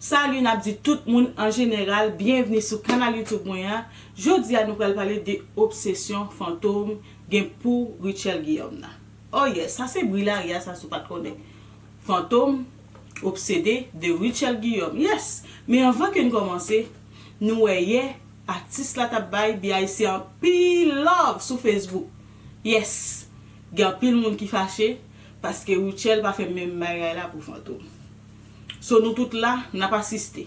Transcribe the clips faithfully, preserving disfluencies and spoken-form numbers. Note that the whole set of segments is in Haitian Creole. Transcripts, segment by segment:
Salut, n ap di tout moun an jeneral, byenvni sou kanal YouTube mwen an. Jodi a, nou pral pale de obsesyon Fantom gen pou Rutshelle Guillaume nan. Oh yes, sa se bri lari a, sa si w pa t konnen. Fantom obsede de Rutshelle Guillaume. Yes! Men anvan ke n kòmanse, nou wè yè, atis la t ap bay B I C anpil love sou Facebook. Yes! Gen anpil moun ki fache paske Rutshelle pa fè menm bagay la pou Fantom. So nou tout la, n ap asiste.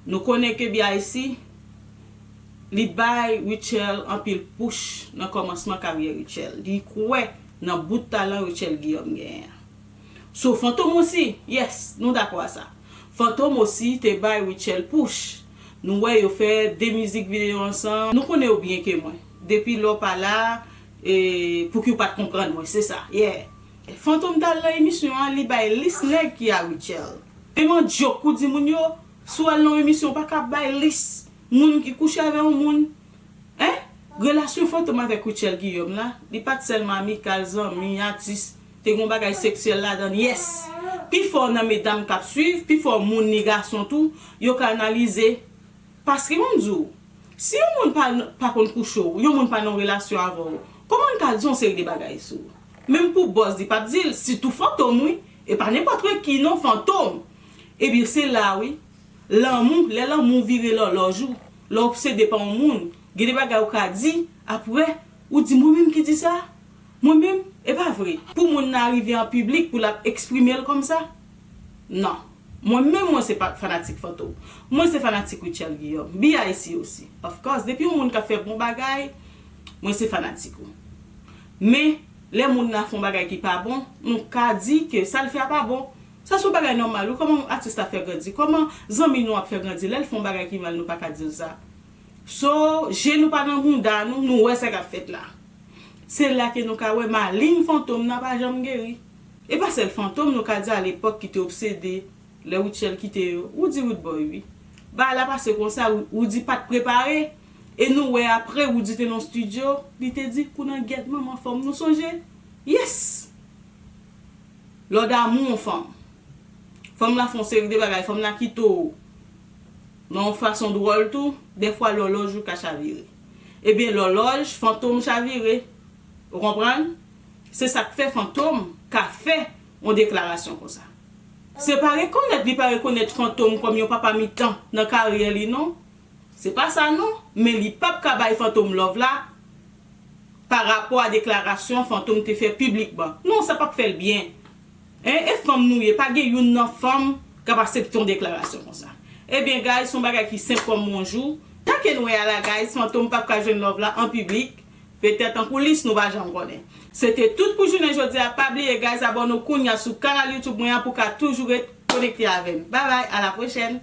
Nou konnen ke B I C, li bay Rutshelle anpil push nan kòmansman karyè Rutshelle. Li kwè nan bout talan Rutshelle Guillaume genyen an. So Fantom osi, yes, nou dakò a sa. Fantom osi te bay Rutshelle push. Nou wè yo fè de mizik videyo ansanm. Nou konnen yo byen ke mwen. Depi lè w pa la, e, pouki w pa t konprann mwen, se sa. Yeah. Fantom t al nan emisyon an, li bay lis nèg ki a Rutshelle. Menm an djok ou di moun yo, si w al nan yon emisyon, w pa ka bay lis moun ki kouche avè yon moun. Hein? Relasyon Fantom avèk Rutshelle Guillaume la, li pa t sèlman amikal, zanmi, atis, te gen yon bagay seksyèl ladan l, yes. Pifò nan medam k ap swiv, pifò moun ni gason tou, yo ka analize. Paske ban m di w, si yon moun pa, pa konn kouche w, yon moun pa nan relasyon avè w, kòman l ka di yon seri de bagay sou ou? Menm pou bòz li p ap di l, sitou Fantom wi, e pa nenpòt ki non, Fantom. Ebyen se la wi, lanmou, lè lanmou vire lòlòj ou, lè w obsede pa yon moun, gen de bagay ou ka di, apre, ou di mwen menm ki di sa? Mwen menm, e pa vre. Pou moun nan rive an piblik pou l ap eksprime l kòmsa? Non. Mwen menm, mwen se pa fanatik Fantom. Mwen se fanatik Rutshelle Guillaume. B I C osi. Of course, depi yon moun k ap fè bon bagay, mwen se fanatik ou. Men, lè moun nan fè yon bagay ki pa bon, nou ka di ke sa l fè a pa bon. Sa se yon bagay nòmal wi. Kòman atis la fè grandi? Kòman zanmi nou ap fè grandi? Lè l fè yon bagay ki mal, nou pa ka di l sa. So, je nou pa nan bounda nou, nou wè sa k ap fèt la. Se la ke nou ka wè malin Fantom nan pa janm geri. E pa sèl Fantom nou ka di a lepòk ki te obsede lè Rutshelle kite yo. Roody Roodboy wi. Bagay la pase konsa, Roody pa t prepare. E nou wè apre Roody te nan studio, li te di kou nan gyèt manman fanm nou sonje. Yes! Lè w damou yon fanm, fanm la fè yon seri de bagay, fanm la kite w nan yon fason dwòl tou, dèfwa lòlòj ou ka chavire. Ebyen lòlòj Fantom chavire. Ou konprann? Se sa k fè Fantom ka fè yon deklarasyon konsa. Se pa rekonèt li pa rekonèt Fantom kòm yon papa mitan nan karyè li non. Se pa sa non, men li p ap ka bay Fantom love la pa rapò a deklarasyon Fantom te fè piblikman. Non, sa p ap fè l byen. Hein, e fanm nou ye, pa gen youn nan fanm k ap aksepte yon deklarasyon konsa. Ebyen guys, se yon bagay ki senp kòm bonjou. Tanke nou wè a la guys, Fantom p ap ka jwenn love la an piblik. Petèt an koulis, nou pa janm konnen. Se te tout pou jounen jodi a. Pa bliye guys, abòne w kounya sou kanal YouTube mwen an pou w ka toujou ret konekte avè m. Bye bye, a la pwochèn.